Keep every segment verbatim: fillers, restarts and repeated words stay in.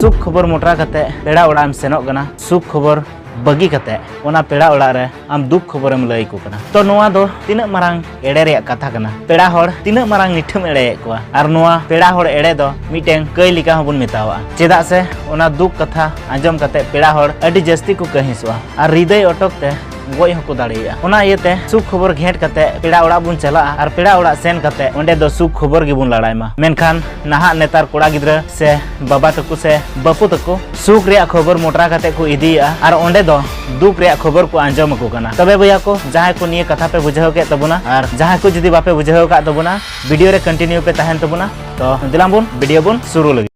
ᱥᱩᱠ ᱠᱷᱚᱵᱚᱨ ᱢᱚᱴᱨᱟ ᱠᱟᱛᱮ ᱯᱮᱲᱟ ᱚᱲᱟᱜ ᱮᱢ ᱥᱮᱱᱚᱜ ᱠᱟᱱᱟ, ᱥᱩᱠ ᱠᱷᱚᱵᱚᱨ ᱵᱟᱹᱜᱤ ᱠᱟᱛᱮ ᱚᱱᱟ ᱯᱮᱲᱟ ᱚᱲᱟᱜ ᱨᱮ ᱟᱢ ᱫᱩᱠ ᱠᱷᱚᱵᱚᱨᱮᱢ ᱞᱟᱹᱭ ᱟᱠᱚ ᱠᱟᱱᱟ᱾ ᱛᱚ ᱱᱚᱣᱟ ᱫᱚ ᱛᱤᱱᱟᱹᱜ ᱢᱟᱨᱟᱝ ᱮᱲᱮ ᱨᱮᱭᱟᱜ ᱠᱟᱛᱷᱟ ᱠᱟᱱᱟ? ᱯᱮᱲᱟ ᱦᱚᱲ ᱛᱤᱱᱟᱹᱜ ᱢᱟᱨᱟᱝ ᱱᱤᱴᱷᱟᱹᱢ ᱮᱲᱮᱭᱮᱫ ᱠᱚᱣᱟ? ᱟᱨ ᱱᱚᱣᱟ ᱯᱮᱲᱟ ᱦᱚᱲ ᱮᱲᱮ ᱫᱚ ᱢᱤᱫᱴᱮᱱ ᱠᱟᱹᱭ ᱞᱮᱠᱟ ᱦᱚᱸᱵᱚᱱ ᱢᱮᱛᱟᱣᱟᱜᱼᱟ, ᱪᱮᱫᱟᱜ ᱥᱮ ᱚᱱᱟ ᱫᱩᱠ ᱠᱟᱛᱷᱟ ᱟᱸᱡᱚᱢ ᱠᱟᱛᱮ ᱯᱮᱲᱟ ᱦᱚᱲ ᱟᱹᱰᱤ ᱡᱟᱹᱥᱛᱤ ᱠᱚ ᱠᱟᱹᱦᱤᱥᱚᱜᱼᱟ ᱟᱨ ᱦᱨᱤᱫᱟᱹᱭ ᱚᱴᱚᱠ ᱛᱮ ᱜᱚᱡ ᱦᱚᱸᱠᱚ ᱫᱟᱲᱮᱭᱟᱜᱼᱟ᱾ ᱚᱱᱟ ᱤᱭᱟᱹᱛᱮ ᱥᱩᱠ ᱠᱷᱚᱵᱚᱨ ᱜᱷᱮᱸᱴ ᱠᱟᱛᱮ ᱯᱮᱲᱟ ᱚᱲᱟᱜ ᱵᱚᱱ ᱪᱟᱞᱟᱜᱼᱟ ᱟᱨ ᱯᱮᱲᱟ ᱚᱲᱟᱜ ᱥᱮᱱ ᱠᱟᱛᱮ ᱚᱸᱰᱮ ᱫᱚ ᱥᱩᱠ ᱠᱷᱚᱵᱚᱨ ᱜᱮᱵᱚᱱ ᱞᱟᱲᱟᱭ ᱢᱟ᱾ ᱢᱮᱱᱠᱷᱟᱱ ᱱᱟᱦᱟᱜ ᱱᱮᱛᱟᱨ ᱠᱚᱲᱟ ᱜᱤᱫᱽᱨᱟᱹ ᱥᱮ ᱵᱟᱵᱟ ᱛᱟᱠᱚ ᱥᱮ ᱵᱟᱹᱯᱩ ᱛᱟᱠᱚ ᱥᱩᱠ ᱨᱮᱭᱟᱜ ᱠᱷᱚᱵᱚᱨ ᱢᱚᱴᱨᱟ ᱠᱟᱛᱮ ᱠᱚ ᱤᱫᱤᱭᱮᱫᱼᱟ ᱟᱨ ᱚᱸᱰᱮ ᱫᱚ ᱫᱩᱠ ᱨᱮᱭᱟᱜ ᱠᱷᱚᱵᱚᱨ ᱠᱚ ᱟᱸᱡᱚᱢ ᱟᱠᱚ ᱠᱟᱱᱟ᱾ ᱛᱚᱵᱮ ᱵᱚᱭᱦᱟ ᱠᱚ, ᱡᱟᱦᱟᱸᱭ ᱠᱚ ᱱᱤᱭᱟᱹ ᱠᱟᱛᱷᱟ ᱯᱮ ᱵᱩᱡᱷᱟᱹᱣ ᱠᱮᱫ ᱛᱟᱵᱚᱱᱟ ᱟᱨ ᱡᱟᱦᱟᱸᱭ ᱠᱚ ᱡᱩᱫᱤ ᱵᱟᱯᱮ ᱵᱩᱡᱷᱟᱹᱣ ᱟᱠᱟᱫ ᱛᱟᱵᱚᱱᱟ, ᱵᱷᱤᱰᱤᱭᱳ ᱨᱮ ᱠᱚᱱᱴᱤᱱᱤᱭᱩ ᱯᱮ ᱛᱟᱦᱮᱱ ᱛᱟᱵᱚᱱᱟ᱾ ᱛᱚ ᱫᱮᱞᱟ ᱵᱚᱱ ᱵᱷᱤᱰᱤᱭᱳ ᱵᱚᱱ ᱥᱩᱨᱩ ᱞᱟᱹᱜᱤᱫ᱾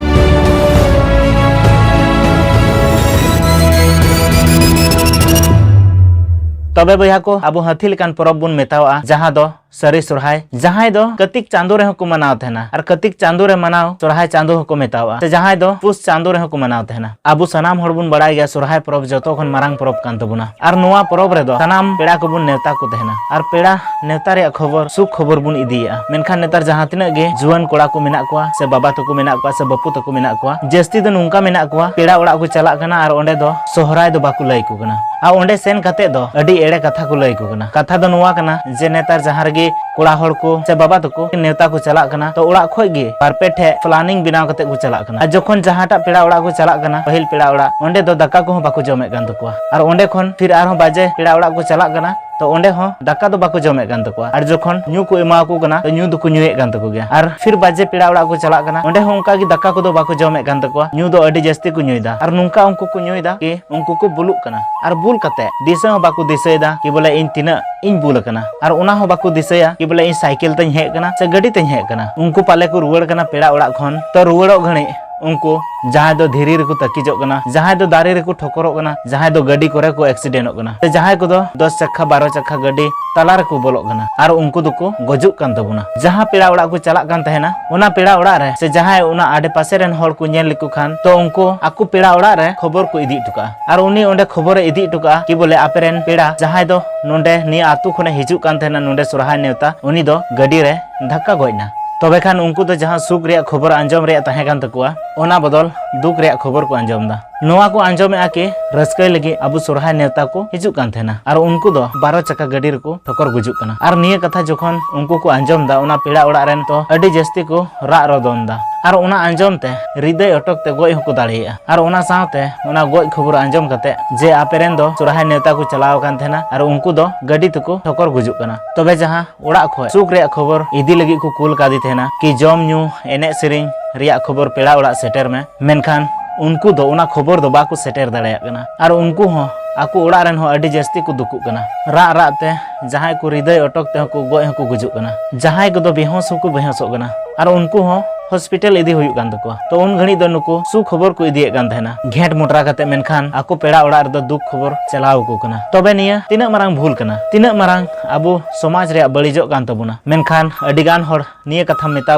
ᱛᱚᱵᱮ ᱵᱚᱭᱦᱟ ᱠᱚ, ᱟᱵᱚ ᱦᱟᱹᱛᱤ ᱞᱮᱠᱟᱱ ᱯᱚᱨᱚᱵᱽ ᱵᱚᱱ ᱢᱮᱛᱟᱣᱟᱜᱼᱟ, ᱡᱟᱦᱟᱸ ᱫᱚ ᱥᱟᱹᱨᱤ ᱥᱚᱨᱦᱟᱭ, ᱡᱟᱦᱟᱸᱭ ᱫᱚ ᱠᱟᱹᱛᱤᱠ ᱪᱟᱸᱫᱳ ᱨᱮᱦᱚᱸ ᱠᱚ ᱢᱟᱱᱟᱣ ᱛᱟᱦᱮᱱᱟ ᱟᱨ ᱠᱟᱹᱛᱤᱠ ᱪᱟᱸᱫᱳ ᱨᱮ ᱢᱟᱱᱟᱣ ᱥᱚᱨᱦᱟᱭ ᱪᱟᱸᱫᱳ ᱦᱚᱸᱠᱚ ᱢᱮᱛᱟᱣᱟᱜᱼᱟ, ᱥᱮ ᱡᱟᱦᱟᱸᱭ ᱫᱚ ᱯᱩᱥ ᱪᱟᱸᱫᱳ ᱨᱮᱦᱚᱸ ᱠᱚ ᱢᱟᱱᱟᱣ ᱛᱟᱦᱮᱱᱟ᱾ ᱟᱵᱚ ᱥᱟᱱᱟᱢ ᱦᱚᱲ ᱵᱚᱱ ᱵᱟᱲᱟᱭ ᱜᱮᱭᱟ, ᱥᱚᱨᱦᱟᱭ ᱯᱚᱨᱚᱵᱽ ᱡᱚᱛᱚ ᱠᱷᱚᱱ ᱢᱟᱨᱟᱝ ᱯᱚᱨᱚᱵᱽ ᱠᱟᱱ ᱛᱟᱵᱚᱱᱟ ᱟᱨ ᱱᱚᱣᱟ ᱯᱚᱨᱚᱵᱽ ᱨᱮᱫᱚ ᱥᱟᱱᱟᱢ ᱯᱮᱲᱟ ᱠᱚᱵᱚᱱ ᱱᱮᱣᱛᱟ ᱠᱚ ᱛᱟᱦᱮᱱᱟ ᱟᱨ ᱯᱮᱲᱟ ᱱᱮᱣᱛᱟ ᱨᱮᱭᱟᱜ ᱠᱷᱚᱵᱚᱨ, ᱥᱩᱠ ᱠᱷᱚᱵᱚᱨ ᱵᱚᱱ ᱤᱫᱤᱭᱮᱫᱼᱟ᱾ ᱢᱮᱱᱠᱷᱟᱱ ᱱᱮᱛᱟᱨ ᱡᱟᱦᱟᱸ ᱛᱤᱱᱟᱹᱜ ᱜᱮ ᱡᱩᱣᱟᱹᱱ ᱠᱚᱲᱟ ᱠᱚ ᱢᱮᱱᱟᱜ ᱠᱚᱣᱟ ᱥᱮ ᱵᱟᱵᱟ ᱛᱟᱠᱚ ᱢᱮᱱᱟᱜ ᱠᱚᱣᱟ ᱥᱮ ᱵᱟᱹᱯᱩ ᱛᱟᱠᱚ ᱢᱮᱱᱟᱜ ᱠᱚᱣᱟ, ᱡᱟᱹᱥᱛᱤ ᱫᱚ ᱱᱚᱝᱠᱟ ᱢᱮᱱᱟᱜ ᱠᱚᱣᱟ, ᱯᱮᱲᱟ ᱚᱲᱟᱜ ᱠᱚ ᱪᱟᱞᱟᱜ ᱠᱟᱱᱟ ᱟᱨ ᱚᱸᱰᱮ ᱫᱚ ᱥᱚᱦᱨᱟᱭ ᱫᱚ ᱵᱟᱠᱚ ᱞᱟᱹᱭ ᱟᱠᱚ ᱠᱟᱱᱟ᱾ ᱟᱨ ᱚᱸᱰᱮ ᱥᱮᱱ ᱠᱟᱛᱮ ᱫᱚ ᱟᱹᱰᱤ ᱮᱲᱮ ᱠᱟᱛᱷᱟ ᱠᱚ ᱞᱟᱹᱭ ᱟᱠᱚ ᱠᱟᱱᱟ᱾ ᱠᱟᱛᱷᱟ ᱫᱚ ᱱᱚᱣᱟ ᱠᱟᱱᱟ ᱡᱮ ᱱᱮᱛᱟᱨ ᱡᱟᱦᱟᱸ ᱨᱮᱜᱮ ᱠᱚᱲᱟ ᱦᱚᱲ ᱠᱚ ᱥᱮ ᱵᱟᱵᱟ ᱛᱟᱠᱚ ᱱᱮᱣᱛᱟ ᱠᱚ ᱪᱟᱞᱟᱜ ᱠᱟᱱᱟ, ᱛᱚ ᱚᱲᱟᱜ ᱠᱷᱚᱡ ᱜᱮ ᱵᱟᱨ ᱯᱮ ᱴᱷᱮᱡ ᱯᱞᱟᱱᱤᱝ ᱵᱮᱱᱟᱣ ᱠᱟᱛᱮ ᱠᱚ ᱪᱟᱞᱟᱜ ᱠᱟᱱᱟ᱾ ᱟᱨ ᱡᱚᱠᱷᱚᱱ ᱡᱟᱦᱟᱸᱴᱟᱜ ᱯᱮᱲᱟ ᱚᱲᱟᱜ ᱠᱚ ᱪᱟᱞᱟᱜ ᱠᱟᱱᱟ, ᱯᱟᱹᱦᱤᱞ ᱯᱮᱲᱟ ᱚᱲᱟᱜ, ᱚᱸᱰᱮ ᱫᱚ ᱫᱟᱠᱟ ᱠᱚᱦᱚᱸ ᱵᱟᱠᱚ ᱡᱚᱢᱮᱫ ᱠᱟᱱ ᱛᱟᱠᱚᱣᱟ᱾ ᱟᱨ ᱚᱸᱰᱮ ᱠᱷᱚᱱ ᱯᱷᱤᱨ ᱟᱨᱦᱚᱸ ᱵᱟᱡᱮ ᱯᱮᱲᱟ ᱚᱲᱟᱜ ᱠᱚ ᱪᱟᱞᱟᱜ ᱠᱟᱱᱟ, ᱛᱚ ᱚᱸᱰᱮ ᱦᱚᱸ ᱫᱟᱠᱟ ᱫᱚ ᱵᱟᱠᱚ ᱡᱚᱢᱮᱫ ᱠᱟᱱ ᱛᱟᱠᱚᱣᱟ᱾ ᱟᱨ ᱡᱚᱠᱷᱚᱱ ᱧᱩ ᱠᱚ ᱮᱢᱟ ᱠᱚ ᱠᱟᱱᱟ, ᱛᱚ ᱧᱩ ᱫᱚᱠᱚ ᱧᱩᱭᱮᱫ ᱠᱟᱱ ᱛᱟᱠᱚ ᱜᱮᱭᱟ᱾ ᱟᱨ ᱯᱷᱤᱨ ᱵᱟᱡᱮ ᱯᱮᱲᱟ ᱚᱲᱟᱜ ᱠᱚ ᱪᱟᱞᱟᱜ ᱠᱟᱱᱟ, ᱚᱸᱰᱮ ᱦᱚᱸ ᱚᱱᱠᱟ ᱜᱮ ᱫᱟᱠᱟ ᱠᱚᱫᱚ ᱵᱟᱠᱚ ᱡᱚᱢᱮᱫ ᱠᱟᱱ ᱛᱟᱠᱚᱣᱟ, ᱧᱩ ᱫᱚ ᱟᱹᱰᱤ ᱡᱟᱹᱥᱛᱤ ᱠᱚ ᱧᱩᱭᱮᱫᱟ᱾ ᱟᱨ ᱱᱚᱝᱠᱟ ᱩᱱᱠᱩ ᱠᱚ ᱧᱩᱭᱮᱫᱟ ᱠᱤ ᱩᱱᱠᱩ ᱠᱚ ᱵᱩᱞᱩᱜ ᱠᱟᱱᱟ᱾ ᱟᱨ ᱵᱩᱞ ᱠᱟᱛᱮ ᱫᱤᱥᱟᱹ ᱦᱚᱸ ᱵᱟᱠᱚ ᱫᱤᱥᱟᱹᱭᱮᱫᱟ ᱠᱤ ᱵᱚᱞᱮ ᱤᱧ ᱛᱤᱱᱟᱹᱜ ᱤᱧ ᱵᱩᱞ ᱟᱠᱟᱱᱟ᱾ ᱟᱨ ᱚᱱᱟ ᱦᱚᱸ ᱵᱟᱠᱚ ᱫᱤᱥᱟᱹᱭᱟ ᱠᱤ ᱵᱚᱞᱮ ᱤᱧ ᱥᱟᱭᱠᱮᱞ ᱛᱮᱧ ᱦᱮᱡ ᱟᱠᱟᱱᱟ ᱥᱮ ᱜᱟᱹᱰᱤ ᱛᱮᱧ ᱦᱮᱡ ᱟᱠᱟᱱᱟ᱾ ᱩᱱᱠᱩ ᱯᱟᱞᱮ ᱠᱚ ᱨᱩᱣᱟᱹᱲ ᱠᱟᱱᱟ ᱯᱮᱲᱟ ᱚᱲᱟᱜ ᱠᱷᱚᱱ, ᱛᱚ ᱨᱩᱣᱟᱹᱲᱚᱜ ᱜᱷᱟᱹᱲᱤᱡ ᱩᱱᱠᱩ ᱡᱟᱦᱟᱸᱭ ᱫᱚ ᱫᱷᱤᱨᱤ ᱨᱮᱠᱚ ᱛᱟᱹᱠᱤᱡᱚᱜ ᱠᱟᱱᱟ, ᱡᱟᱦᱟᱸᱭ ᱫᱚ ᱫᱟᱨᱮ ᱨᱮᱠᱚ ᱴᱷᱚᱠᱚᱨᱚᱜ ᱠᱟᱱᱟ, ᱡᱟᱦᱟᱸᱭ ᱫᱚ ᱜᱟᱹᱰᱤ ᱠᱚᱨᱮ ᱠᱚ ᱮᱠᱥᱤᱰᱮᱱᱴᱚᱜ ᱠᱟᱱᱟ, ᱥᱮ ᱡᱟᱦᱟᱸᱭ ᱠᱚᱫᱚ ᱫᱚᱥ ᱪᱟᱠᱷᱟ ᱵᱟᱨᱚ ᱪᱟᱠᱷᱟ ᱜᱟᱹᱰᱤ ᱛᱟᱞᱟ ᱨᱮᱠᱚ ᱵᱚᱞᱚᱜ ᱠᱟᱱᱟ ᱟᱨ ᱩᱱᱠᱩ ᱫᱚᱠᱚ ᱜᱚᱡᱩᱜ ᱠᱟᱱ ᱛᱟᱵᱚᱱᱟ᱾ ᱡᱟᱦᱟᱸ ᱯᱮᱲᱟ ᱚᱲᱟᱜ ᱠᱚ ᱪᱟᱞᱟᱜ ᱠᱟᱱ ᱛᱟᱦᱮᱱᱟ, ᱚᱱᱟ ᱯᱮᱲᱟ ᱚᱲᱟᱜ ᱨᱮ ᱥᱮ ᱡᱟᱦᱟᱸᱭ ᱚᱱᱟ ᱟᱰᱮ ᱯᱟᱥᱮ ᱨᱮᱱ ᱦᱚᱲ ᱠᱚ ᱧᱮᱞ ᱞᱮᱠᱚ ᱠᱷᱟᱱ, ᱛᱚ ᱩᱱᱠᱩ ᱟᱠᱚ ᱯᱮᱲᱟ ᱚᱲᱟᱜ ᱨᱮ ᱠᱷᱚᱵᱚᱨ ᱠᱚ ᱤᱫᱤ ᱦᱚᱴᱚ ᱠᱟᱜᱼᱟ᱾ ᱟᱨ ᱩᱱᱤ ᱚᱸᱰᱮ ᱠᱷᱚᱵᱚᱨᱮ ᱤᱫᱤ ᱦᱚᱴᱚ ᱠᱟᱜᱼᱟ ᱠᱤ ᱵᱚᱞᱮ ᱟᱯᱮ ᱨᱮᱱ ᱯᱮᱲᱟ ᱡᱟᱦᱟᱸᱭ ᱫᱚ ᱱᱚᱰᱮ ᱱᱤᱭᱟᱹ ᱟᱹᱛᱩ ᱠᱷᱚᱱᱮ ᱦᱤᱡᱩᱜ ᱠᱟᱱ ᱛᱟᱦᱮᱱᱟ ᱱᱚᱰᱮ ᱥᱚᱨᱦᱟᱭ ᱱᱮᱣᱛᱟ, ᱩᱱᱤ ᱫᱚ ᱜᱟᱹᱰᱤ ᱨᱮ ᱫᱷᱟᱠᱠᱟ ᱜᱚᱡ ᱮᱱᱟ᱾ ᱛᱚᱵᱮ ᱠᱷᱟᱱ ᱩᱱᱠᱩ ᱫᱚ ᱡᱟᱦᱟᱸ ᱥᱩᱠ ᱨᱮᱭᱟᱜ ᱠᱷᱚᱵᱚᱨ ᱟᱸᱡᱚᱢ ᱨᱮᱭᱟᱜ ᱛᱟᱦᱮᱸ ᱠᱟᱱ ᱛᱟᱠᱚᱣᱟ, ᱚᱱᱟ ᱵᱚᱫᱚᱞ ᱫᱩᱠ ᱨᱮᱭᱟᱜ ᱠᱷᱚᱵᱚᱨ ᱠᱚ ᱟᱸᱡᱚᱢ ᱮᱫᱟ᱾ ᱱᱚᱣᱟ ᱠᱚ ᱟᱸᱡᱚᱢᱮᱫᱼᱟ ᱠᱤ ᱨᱟᱹᱥᱠᱟᱹᱭ ᱞᱟᱹᱜᱤᱫ ᱟᱵᱚ ᱥᱚᱨᱦᱟᱭ ᱱᱮᱣᱛᱟ ᱠᱚ ᱦᱤᱡᱩᱜ ᱠᱟᱱ ᱛᱟᱦᱮᱱᱟ, ᱟᱨ ᱩᱱᱠᱩ ᱫᱚ ᱵᱟᱨᱚ ᱪᱟᱠᱟ ᱜᱟᱹᱰᱤ ᱨᱮᱠᱚ ᱴᱷᱚᱠᱚᱨ ᱜᱩᱡᱩᱜ ᱠᱟᱱᱟ᱾ ᱟᱨ ᱱᱤᱭᱟᱹ ᱠᱟᱛᱷᱟ ᱡᱚᱠᱷᱚᱱ ᱩᱱᱠᱩ ᱠᱚ ᱟᱸᱡᱚᱢ ᱮᱫᱟ, ᱚᱱᱟ ᱯᱮᱲᱟ ᱚᱲᱟᱜ ᱨᱮᱱ ᱛᱚ ᱟᱹᱰᱤ ᱡᱟᱹᱥᱛᱤ ᱠᱚ ᱨᱟᱜ ᱨᱚᱫᱚᱱ ᱮᱫᱟ, ᱟᱨ ᱚᱱᱟ ᱟᱸᱡᱚᱢ ᱛᱮ ᱦᱨᱤᱫᱟᱹᱭ ᱚᱴᱚᱠ ᱛᱮ ᱜᱚᱡ ᱦᱚᱸᱠᱚ ᱫᱟᱲᱮᱭᱟᱜᱼᱟ᱾ ᱟᱨ ᱚᱱᱟ ᱥᱟᱶᱛᱮ ᱚᱱᱟ ᱜᱚᱡ ᱠᱷᱚᱵᱚᱨ ᱟᱸᱡᱚᱢ ᱠᱟᱛᱮ ᱡᱮ ᱟᱯᱮ ᱨᱮᱱ ᱫᱚ ᱥᱚᱨᱦᱟᱭ ᱱᱮᱣᱛᱟ ᱠᱚ ᱪᱟᱞᱟᱣ ᱟᱠᱟᱱ ᱛᱟᱦᱮᱱᱟ ᱟᱨ ᱩᱱᱠᱩ ᱫᱚ ᱜᱟᱹᱰᱤ ᱛᱮᱠᱚ ᱴᱷᱚᱠᱚᱨ ᱜᱩᱡᱩᱜ ᱠᱟᱱᱟ, ᱛᱚᱵᱮ ᱡᱟᱦᱟᱸ ᱚᱲᱟᱜ ᱠᱷᱚᱱ ᱥᱩᱠ ᱨᱮᱭᱟᱜ ᱠᱷᱚᱵᱚᱨ ᱤᱫᱤ ᱞᱟᱹᱜᱤᱫ ᱠᱚ ᱠᱩᱞ ᱠᱟᱫᱮ ᱛᱟᱦᱮᱱᱟ ᱠᱤ ᱡᱚᱢ ᱧᱩ ᱮᱱᱮᱡ ᱥᱮᱨᱮᱧ ᱨᱮᱭᱟᱜ ᱠᱷᱚᱵᱚᱨ ᱯᱮᱲᱟ ᱚᱲᱟᱜ ᱥᱮᱴᱮᱨ ᱢᱮ, ᱢᱮᱱᱠᱷᱟᱱ ᱩᱱᱠᱩ ᱫᱚ ᱚᱱᱟ ᱠᱷᱚᱵᱚᱨ ᱫᱚ ᱵᱟᱠᱚ ᱥᱮᱴᱮᱨ ᱫᱟᱲᱮᱭᱟᱜ ᱠᱟᱱᱟ᱾ ᱟᱨ ᱩᱱᱠᱩ ᱦᱚᱸ ᱟᱠᱚ ᱚᱲᱟᱜ ᱨᱮᱱ ᱦᱚᱸ ᱟᱹᱰᱤ ᱡᱟᱹᱥᱛᱤ ᱠᱚ ᱫᱩᱠᱩᱜ ᱠᱟᱱᱟ᱾ ᱨᱟᱜ ᱨᱟᱜ ᱛᱮ ᱡᱟᱦᱟᱸᱭ ᱠᱚ ᱦᱨᱤᱫᱟᱹᱭ ᱚᱴᱚᱠ ᱛᱮᱦᱚᱸ ᱠᱚ ᱜᱚᱡ ᱦᱚᱸᱠᱚ ᱜᱩᱡᱩᱜ ᱠᱟᱱᱟ, ᱡᱟᱦᱟᱸᱭ ᱠᱚᱫᱚ ᱵᱮᱦᱚᱥ ᱦᱚᱸᱠᱚ ᱵᱮᱦᱚᱥᱚᱜ ᱠᱟᱱᱟ᱾ ᱟᱨ ᱩᱱᱠᱩ ᱦᱚᱸ ᱦᱚᱥᱯᱤᱴᱟᱞ ᱤᱫᱤ ᱦᱩᱭᱩᱜ ᱠᱟᱱ ᱛᱟᱠᱚᱣᱟ᱾ ᱛᱚ ᱩᱱ ᱜᱷᱟᱹᱲᱤᱡ ᱫᱚ ᱱᱩᱠᱩ ᱥᱩᱠᱷᱚᱵᱚᱨ ᱠᱚ ᱤᱫᱤᱭᱮᱫ ᱠᱟᱱ ᱛᱟᱦᱮᱱᱟ ᱜᱷᱮᱸᱴ ᱢᱚᱴᱨᱟ ᱠᱟᱛᱮ, ᱢᱮᱱᱠᱷᱟᱱ ᱟᱠᱚ ᱯᱮᱲᱟ ᱚᱲᱟᱜ ᱨᱮᱫᱚ ᱫᱩᱠ ᱠᱷᱚᱵᱚᱨ ᱪᱟᱞᱟᱣ ᱟᱠᱚ ᱠᱟᱱᱟ᱾ ᱛᱚᱵᱮ ᱱᱤᱭᱟᱹ ᱛᱤᱱᱟᱹᱜ ᱢᱟᱨᱟᱝ ᱵᱷᱩᱞ ᱠᱟᱱᱟ, ᱛᱤᱱᱟᱹᱜ ᱢᱟᱨᱟᱝ ᱟᱵᱚ ᱥᱚᱢᱟᱡᱽ ᱨᱮᱭᱟᱜ ᱵᱟᱹᱲᱤᱡᱚᱜ ᱠᱟᱱ ᱛᱟᱵᱚᱱᱟ᱾ ᱢᱮᱱᱠᱷᱟᱱ ᱟᱹᱰᱤ ᱜᱟᱱ ᱦᱚᱲ ᱱᱤᱭᱟᱹ ᱠᱟᱛᱷᱟᱢ ᱢᱮᱛᱟ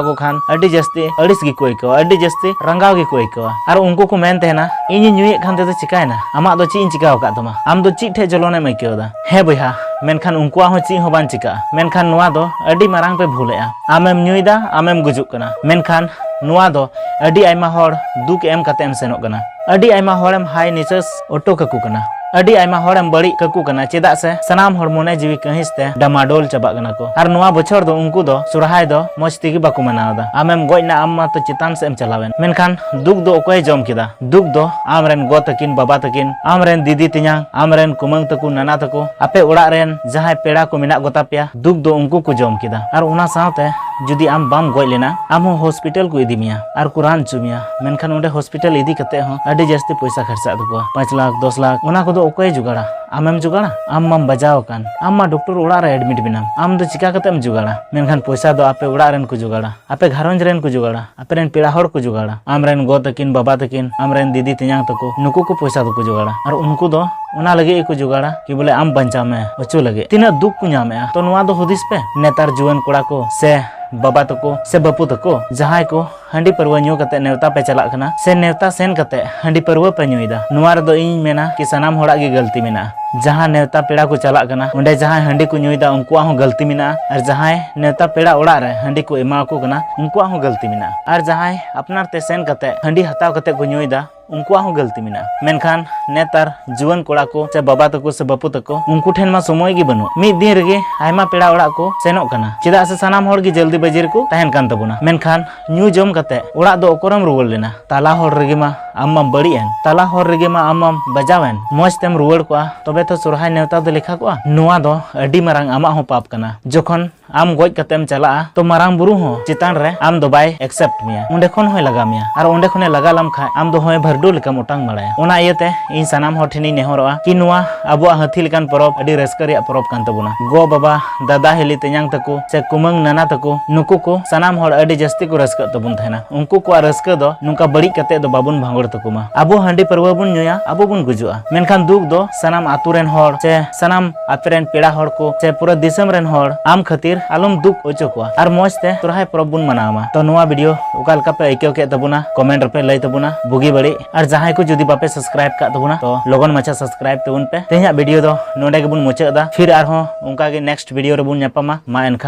ᱠᱚ ᱠᱷᱟᱱ ᱟᱹᱰᱤ ᱡᱟᱹᱥᱛᱤ ᱟᱹᱲᱤᱥ ᱜᱮᱠᱚ ᱟᱹᱭᱠᱟᱹᱣᱟ, ᱟᱹᱰᱤ ᱡᱟᱹᱥᱛᱤ ᱨᱟᱸᱜᱟᱣ ᱜᱮᱠᱚ ᱟᱹᱭᱠᱟᱹᱣᱟ᱾ ᱟᱨ ᱩᱱᱠᱩ ᱠᱚ ᱢᱮᱱ ᱛᱟᱦᱮᱱᱟ, "ᱤᱧᱤᱧ ᱧᱩᱭᱮᱫ ᱠᱷᱟᱱ ᱛᱮᱫᱚ ᱪᱤᱠᱟᱭᱮᱱᱟ? ᱟᱢᱟᱜ ᱫᱚ ᱪᱮᱫ ᱤᱧ ᱪᱤᱠᱟᱹ ᱟᱠᱟᱫ ᱛᱟᱢᱟ? ᱟᱢ ᱫᱚ ᱪᱮᱫ ᱴᱷᱮᱡ ᱡᱚᱞᱚᱱᱮᱢ ᱟᱹᱭᱠᱟᱹᱣ ᱮᱫᱟ?" ᱦᱮᱸ ᱵᱚᱭᱦᱟ, ᱢᱮᱱᱠᱷᱟᱱ ᱩᱱᱠᱩᱣᱟᱜ ᱦᱚᱸ ᱪᱮᱫ ᱦᱚᱸ ᱵᱟᱝ ᱪᱤᱠᱟᱹᱜᱼᱟ᱾ ᱢᱮᱱᱠᱷᱟᱱ ᱱᱚᱣᱟ ᱫᱚ ᱟᱹᱰᱤ ᱢᱟᱨᱟᱝ ᱯᱮ ᱵᱷᱩᱞᱮᱜᱼᱟ᱾ ᱟᱢᱮᱢ ᱧᱩᱭᱮᱫᱟ, ᱟᱢᱮᱢ ᱜᱩᱡᱩᱜ ᱠᱟᱱᱟ, ᱢᱮᱱᱠᱷᱟᱱ ᱱᱚᱣᱟ ᱫᱚ ᱟᱹᱰᱤ ᱟᱭᱢᱟ ᱦᱚᱲ ᱫᱩᱠ ᱮᱢ ᱠᱟᱛᱮ ᱮᱢ ᱥᱮᱱᱚᱜ ᱠᱟᱱᱟ᱾ ᱟᱹᱰᱤ ᱟᱭᱢᱟ ᱦᱚᱲᱮᱢ ᱦᱟᱭ ᱱᱤᱥᱟᱹᱥ ᱚᱴᱚ ᱠᱟᱠᱚ ᱠᱟᱱᱟ᱾ ᱟᱹᱰᱤ ᱟᱭᱢᱟ ᱦᱚᱲᱮᱢ ᱵᱟᱹᱲᱤᱡ ᱠᱟᱠᱚ ᱠᱟᱱᱟ, ᱪᱮᱫᱟᱜ ᱥᱮ ᱥᱟᱱᱟᱢ ᱦᱚᱲ ᱢᱚᱱᱮ ᱡᱤᱣᱤ ᱠᱟᱹᱦᱤᱥ ᱛᱮ ᱰᱟᱢᱟᱰᱳᱞ ᱪᱟᱵᱟᱜ ᱠᱟᱱᱟ ᱠᱚ᱾ ᱟᱨ ᱱᱚᱣᱟ ᱵᱚᱪᱷᱚᱨ ᱫᱚ ᱩᱱᱠᱩ ᱫᱚ ᱥᱚᱨᱦᱟᱭ ᱫᱚ ᱢᱚᱸᱡᱽ ᱛᱮᱜᱮ ᱵᱟᱠᱚ ᱢᱟᱱᱟᱣ ᱮᱫᱟ᱾ ᱟᱢᱮᱢ ᱜᱚᱡ ᱮᱱᱟ, ᱟᱢ ᱢᱟᱛᱚ ᱪᱮᱛᱟᱱ ᱥᱮᱫ ᱮᱢ ᱪᱟᱞᱟᱣᱮᱱ, ᱢᱮᱱᱠᱷᱟᱱ ᱫᱩᱠ ᱫᱚ ᱚᱠᱚᱭᱮ ᱡᱚᱢ ᱠᱮᱫᱟ? ᱫᱩᱠ ᱫᱚ ᱟᱢ ᱨᱮᱱ ᱜᱚ ᱛᱟᱹᱠᱤᱱ, ᱵᱟᱵᱟ ᱛᱟᱹᱠᱤᱱ, ᱟᱢ ᱨᱮᱱ ᱫᱤᱫᱤ ᱛᱮᱧᱟᱝ, ᱟᱢ ᱨᱮᱱ ᱠᱩᱢᱟᱹᱝ ᱛᱟᱠᱚ, ᱱᱟᱱᱟ ᱛᱟᱠᱚ, ᱟᱯᱮ ᱚᱲᱟᱜ ᱨᱮᱱ ᱡᱟᱦᱟᱸᱭ ᱯᱮᱲᱟ ᱠᱚ ᱢᱮᱱᱟᱜ ᱠᱚᱛᱟ ᱯᱮᱭᱟ, ᱫᱩᱠ ᱫᱚ ᱩᱱᱠᱩ ᱠᱚ ᱡᱚᱢ ᱠᱮᱫᱟ᱾ ᱟᱨ ᱚᱱᱟ ᱥᱟᱶᱛᱮ ᱡᱩᱫᱤ ᱟᱢ ᱵᱟᱢ ᱜᱚᱡ ᱞᱮᱱᱟ, ᱟᱢ ᱦᱚᱸ ᱦᱚᱥᱯᱤᱴᱟᱞ ᱠᱚ ᱤᱫᱤ ᱢᱮᱭᱟ ᱟᱨ ᱠᱚ ᱨᱟᱱ ᱦᱚᱪᱚ ᱢᱮᱭᱟ, ᱢᱮᱱᱠᱷᱟᱱ ᱚᱸᱰᱮ ᱦᱚᱥᱯᱤᱴᱟᱞ ᱤᱫᱤ ᱠᱟᱛᱮ ᱦᱚᱸ ᱟᱹᱰᱤ ᱡᱟᱹᱥᱛᱤ ᱯᱚᱭᱥᱟ ᱠᱷᱟᱨᱪᱟᱜ ᱛᱟᱠᱚᱣᱟ, ᱯᱟᱸᱪ ᱞᱟᱠᱷ, ᱫᱚᱥ ᱞᱟᱠᱷ, ᱚᱱᱟ ᱠᱚᱫᱚ ᱚᱠᱚᱭᱮ ᱡᱚᱜᱟᱲᱟ? ᱟᱢᱮᱢ ᱡᱚᱜᱟᱲᱟ? ᱟᱢ ᱢᱟᱢ ᱵᱟᱡᱟᱣ ᱟᱠᱟᱱ, ᱟᱢ ᱢᱟ ᱰᱚᱠᱴᱚᱨ ᱚᱲᱟᱜ ᱨᱮ ᱮᱰᱢᱤᱴ ᱢᱮᱱᱟᱢ, ᱟᱢ ᱫᱚ ᱪᱤᱠᱟ ᱠᱟᱛᱮᱢ ᱡᱚᱜᱟᱲᱟ? ᱢᱮᱱᱠᱷᱟᱱ ᱯᱚᱭᱥᱟ ᱫᱚ ᱟᱯᱮ ᱚᱲᱟᱜ ᱨᱮᱱ ᱠᱚ ᱡᱚᱜᱟᱲᱟ, ᱟᱯᱮ ᱜᱷᱟᱨᱚᱸᱡᱽ ᱨᱮᱱ ᱠᱚ ᱡᱚᱜᱟᱲᱟ, ᱟᱯᱮ ᱨᱮᱱ ᱯᱮᱲᱟ ᱦᱚᱲ ᱠᱚ ᱡᱚᱜᱟᱲᱟ, ᱟᱢ ᱨᱮᱱ ᱜᱚ ᱛᱟᱹᱠᱤᱱ, ᱵᱟᱵᱟ ᱛᱟᱹᱠᱤᱱ, ᱟᱢ ᱨᱮᱱ ᱫᱤᱫᱤ ᱛᱮᱧᱟᱝ ᱛᱟᱠᱚ, ᱱᱩᱠᱩ ᱠᱚ ᱯᱚᱭᱥᱟ ᱫᱚᱠᱚ ᱡᱚᱜᱟᱲᱟ᱾ ᱟᱨ ᱩᱱᱠᱩ ᱫᱚ ᱚᱱᱟ ᱞᱟᱹᱜᱤᱫ ᱜᱮᱠᱚ ᱡᱚᱜᱟᱲᱟ ᱠᱤ ᱵᱚᱞᱮ ᱟᱢ ᱵᱟᱧᱪᱟᱣ ᱢᱮ ᱦᱚᱪᱚ ᱞᱟᱹᱜᱤᱫ᱾ ᱛᱤᱱᱟᱹᱜ ᱫᱩᱠ ᱠᱚ ᱧᱟᱢᱮᱜᱼᱟ, ᱛᱚ ᱱᱚᱣᱟ ᱫᱚ ᱦᱩᱫᱤᱥ ᱯᱮ᱾ ᱱᱮᱛᱟᱨ ᱡᱩᱣᱟᱹᱱ ᱠᱚᱲᱟ ᱠᱚ ᱥᱮ ᱵᱟᱵᱟ ᱛᱟᱠᱚ ᱥᱮ ᱵᱟᱹᱯᱩ ᱛᱟᱠᱚ ᱡᱟᱦᱟᱸᱭ ᱠᱚ ᱦᱟᱺᱰᱤ ᱯᱟᱹᱨᱣᱟᱹ ᱧᱩ ᱠᱟᱛᱮ ᱱᱮᱣᱛᱟ ᱯᱮ ᱪᱟᱞᱟᱜ ᱠᱟᱱᱟ ᱥᱮ ᱱᱮᱣᱛᱟ ᱥᱮᱱ ᱠᱟᱛᱮ ᱦᱟᱺᱰᱤ ᱯᱟᱹᱨᱣᱟᱹ ᱯᱮ ᱧᱩᱭᱮᱫᱟ, ᱱᱚᱣᱟ ᱨᱮᱫᱚ ᱤᱧ ᱢᱮᱱᱟ ᱠᱤ ᱥᱟᱱᱟᱢ ᱦᱚᱲᱟᱜ ᱜᱮ ᱜᱟᱹᱞᱛᱤ ᱢᱮᱱᱟᱜᱼᱟ᱾ ᱡᱟᱦᱟᱸ ᱱᱮᱣᱛᱟ ᱯᱮᱲᱟ ᱠᱚ ᱪᱟᱞᱟᱜ ᱠᱟᱱᱟ, ᱚᱸᱰᱮ ᱡᱟᱦᱟᱸᱭ ᱦᱟᱺᱰᱤ ᱠᱚ ᱧᱩᱭᱮᱫᱟ, ᱩᱱᱠᱩᱣᱟᱜ ᱦᱚᱸ ᱜᱟᱹᱞᱛᱤ ᱢᱮᱱᱟᱜᱼᱟ, ᱟᱨ ᱡᱟᱦᱟᱸᱭ ᱱᱮᱣᱛᱟ ᱯᱮᱲᱟ ᱚᱲᱟᱜ ᱨᱮ ᱦᱟᱺᱰᱤ ᱠᱚ ᱮᱢᱟ ᱠᱚ ᱠᱟᱱᱟ, ᱩᱱᱠᱩᱣᱟᱜ ᱦᱚᱸ ᱜᱟᱹᱞᱛᱤ ᱢᱮᱱᱟᱜᱼᱟ, ᱟᱨ ᱡᱟᱦᱟᱸᱭ ᱟᱯᱱᱟᱨ ᱛᱮ ᱥᱮᱱ ᱠᱟᱛᱮ ᱦᱟᱺᱰᱤ ᱦᱟᱛᱟᱣ ᱠᱟᱛᱮ ᱠᱚ ᱧᱩᱭᱮᱫᱟ, ᱩᱱᱠᱩᱣᱟᱜ ᱦᱚᱸ ᱜᱟᱹᱞᱛᱤ ᱢᱮᱱᱟᱜᱼᱟ᱾ ᱢᱮᱱᱠᱷᱟᱱ ᱱᱮᱛᱟᱨ ᱡᱩᱣᱟᱹᱱ ᱠᱚᱲᱟ ᱠᱚ ᱥᱮ ᱵᱟᱵᱟ ᱛᱟᱠᱚ ᱥᱮ ᱵᱟᱹᱯᱩ ᱛᱟᱠᱚ, ᱩᱱᱠᱩ ᱴᱷᱮᱱ ᱢᱟ ᱥᱚᱢᱚᱭ ᱜᱮ ᱵᱟᱹᱱᱩᱜ᱾ ᱢᱤᱫ ᱫᱤᱱ ᱨᱮᱜᱮ ᱟᱭᱢᱟ ᱯᱮᱲᱟ ᱚᱲᱟᱜ ᱠᱚ ᱥᱮᱱᱚᱜ ᱠᱟᱱᱟ, ᱪᱮᱫᱟᱜ ᱥᱮ ᱥᱟᱱᱟᱢ ᱦᱚᱲ ᱜᱮ ᱡᱚᱞᱫᱤ ᱵᱟᱹᱡᱤ ᱨᱮᱠᱚ ᱛᱟᱦᱮᱱ ᱠᱟᱱ ᱛᱟᱵᱚᱱᱟ᱾ ᱢᱮᱱᱠᱷᱟᱱ ᱧᱩ ᱡᱚᱢ ᱠᱟᱛᱮ ᱚᱲᱟᱜ ᱫᱚ ᱚᱠᱚᱨᱮᱢ ᱨᱩᱣᱟᱹᱲ ᱞᱮᱱᱟ? ᱛᱟᱞᱟ ᱦᱚᱨ ᱨᱮᱜᱮ ᱢᱟ ᱟᱢ ᱢᱟᱢ ᱵᱟᱹᱲᱤᱡ ᱮᱱ, ᱛᱟᱞᱟ ᱦᱚᱨ ᱨᱮᱜᱮ ᱢᱟ ᱟᱢ ᱢᱟᱢ ᱵᱟᱡᱟᱣ ᱮᱱ᱾ ᱢᱚᱸᱡᱽ ᱛᱮᱢ ᱨᱩᱣᱟᱹᱲ ᱠᱚᱜᱼᱟ, ᱛᱚᱵᱮ ᱛᱚ ᱥᱚᱨᱦᱟᱭ ᱱᱮᱣᱛᱟ ᱫᱚ ᱞᱮᱠᱷᱟ ᱠᱚᱜᱼᱟ᱾ ᱱᱚᱣᱟ ᱫᱚ ᱟᱹᱰᱤ ᱢᱟᱨᱟᱝ ᱟᱢᱟᱜ ᱦᱚᱸ ᱯᱟᱯ ᱠᱟᱱᱟ᱾ ᱡᱚᱠᱷᱚᱱ ᱟᱢ ᱜᱚᱡ ᱠᱟᱛᱮᱢ ᱪᱟᱞᱟᱜᱼᱟ, ᱛᱚ ᱢᱟᱨᱟᱝ ᱵᱩᱨᱩ ᱦᱚᱸ ᱪᱮᱛᱟᱱ ᱨᱮ ᱟᱢ ᱫᱚ ᱵᱟᱭ accept ᱢᱮᱭᱟ, ᱚᱸᱰᱮ ᱠᱷᱚᱱ ᱦᱚᱸᱭ ᱞᱟᱜᱟ ᱢᱮᱭᱟ᱾ ᱟᱨ ᱚᱸᱰᱮ ᱠᱷᱚᱱᱮ ᱞᱟᱜᱟ ᱞᱮᱢ ᱠᱷᱟᱡ, ᱟᱢ ᱫᱚ ᱦᱚᱸᱭ ᱵᱷᱟᱨᱰᱩ ᱞᱮᱠᱟᱢ ᱚᱴᱟᱝ ᱵᱟᱲᱟᱭᱟ᱾ ᱚᱱᱟ ᱤᱭᱟᱹᱛᱮ ᱤᱧ ᱥᱟᱱᱟᱢ ᱦᱚᱲ ᱴᱷᱮᱱᱤᱧ ᱱᱮᱦᱚᱨᱚᱜᱼᱟ ᱠᱤ ᱱᱚᱣᱟ ᱟᱵᱚᱣᱟᱜ ᱦᱟᱹᱛᱤ ᱞᱮᱠᱟᱱ ᱯᱚᱨᱚᱵᱽ ᱟᱹᱰᱤ ᱨᱟᱹᱥᱠᱟᱹ ᱨᱮᱭᱟᱜ ᱯᱚᱨᱚᱵᱽ ᱠᱟᱱ ᱛᱟᱵᱚᱱᱟ᱾ ᱜᱚ ᱵᱟᱵᱟ, ᱫᱟᱫᱟ ᱦᱤᱞᱤ ᱛᱮᱧᱟᱝ ᱛᱟᱠᱚ ᱥᱮ ᱠᱩᱢᱟᱹᱝ ᱱᱟᱱᱟ ᱛᱟᱠᱚ, ᱱᱩᱠᱩ ᱠᱚ ᱥᱟᱱᱟᱢ ᱦᱚᱲ ᱟᱹᱰᱤ ᱡᱟᱹᱥᱛᱤ ᱠᱚ ᱨᱟᱹᱥᱠᱟᱹᱜ ᱛᱟᱵᱚᱱ ᱛᱟᱦᱮᱱᱟ᱾ ᱩᱱᱠᱩ ᱠᱚᱣᱟᱜ ᱨᱟᱹᱥᱠᱟᱹ ᱫᱚ ᱱᱚᱝᱠᱟ ᱵᱟᱹᱲᱤᱡ ᱠᱟᱛᱮ ᱫᱚ ᱵᱟᱵᱚᱱ ᱵᱷᱟᱸᱜᱚᱲ ᱛᱟᱠᱚ ᱢᱟ᱾ ᱟᱵᱚ ᱦᱟᱺᱰᱤ ᱯᱟᱹᱨᱣᱟᱹ ᱵᱚᱱ ᱧᱩᱭᱟ, ᱟᱵᱚ ᱵᱚᱱ ᱜᱩᱡᱩᱜᱼᱟ, ᱢᱮᱱᱠᱷᱟᱱ ᱫᱩᱠ ᱫᱚ ᱥᱟᱱᱟᱢ ᱟᱛᱳ ᱨᱮᱱ ᱦᱚᱲ ᱥᱮ ᱥᱟᱱᱟᱢ ᱟᱯᱮ ᱨᱮᱱ ᱯᱮᱲᱟ ᱦᱚᱲ ᱠᱚ ᱥᱮ ᱯᱩᱨᱟᱹ ᱫᱤᱥᱚᱢ ᱨᱮᱱ ᱦᱚᱲ ᱟᱢ ᱠᱷᱟᱹᱛᱤᱨ ᱟᱞᱚᱢ ᱫᱩᱠ ᱦᱚᱪᱚ ᱠᱚᱣᱟ ᱟᱨ ᱢᱚᱸᱡᱽ ᱛᱮ ᱥᱚᱨᱦᱟᱭ ᱯᱚᱨᱚᱵᱽ ᱵᱚᱱ ᱢᱟᱱᱟᱣ ᱢᱟ᱾ ᱛᱚ ᱱᱚᱣᱟ video ᱚᱠᱟ ᱞᱮᱠᱟ ᱯᱮ ᱟᱹᱭᱠᱟᱹᱣ ᱠᱮᱫ ᱛᱟᱵᱚᱱᱟ, comment ᱨᱮᱯᱮ ᱞᱟᱹᱭ ᱛᱟᱵᱚᱱᱟ ᱵᱩᱜᱤ ᱵᱟᱹᱲᱤᱡ᱾ ᱟᱨ ᱡᱟᱦᱟᱸᱭ ᱠᱚ ᱡᱩᱫᱤ ᱵᱟᱯᱮ subscribe ᱠᱟᱜ ᱛᱟᱵᱚᱱᱟ, ᱛᱚ ᱞᱚᱜᱚᱱ ᱢᱟᱪᱷᱟ subscribe ᱛᱟᱵᱚᱱ ᱯᱮ᱾ ᱛᱮᱦᱮᱧᱟᱜ video ᱫᱚ ᱱᱚᱰᱮ ᱜᱮᱵᱚᱱ ᱢᱩᱪᱟᱹᱫ ᱮᱫᱟ᱾ ᱯᱷᱤᱨ ᱟᱨᱦᱚᱸ ᱚᱱᱠᱟ ᱜᱮ next video ᱨᱮᱵᱚᱱ ᱧᱟᱯᱟᱢᱟ᱾ ᱢᱟ ᱮᱱᱠᱷᱟᱱ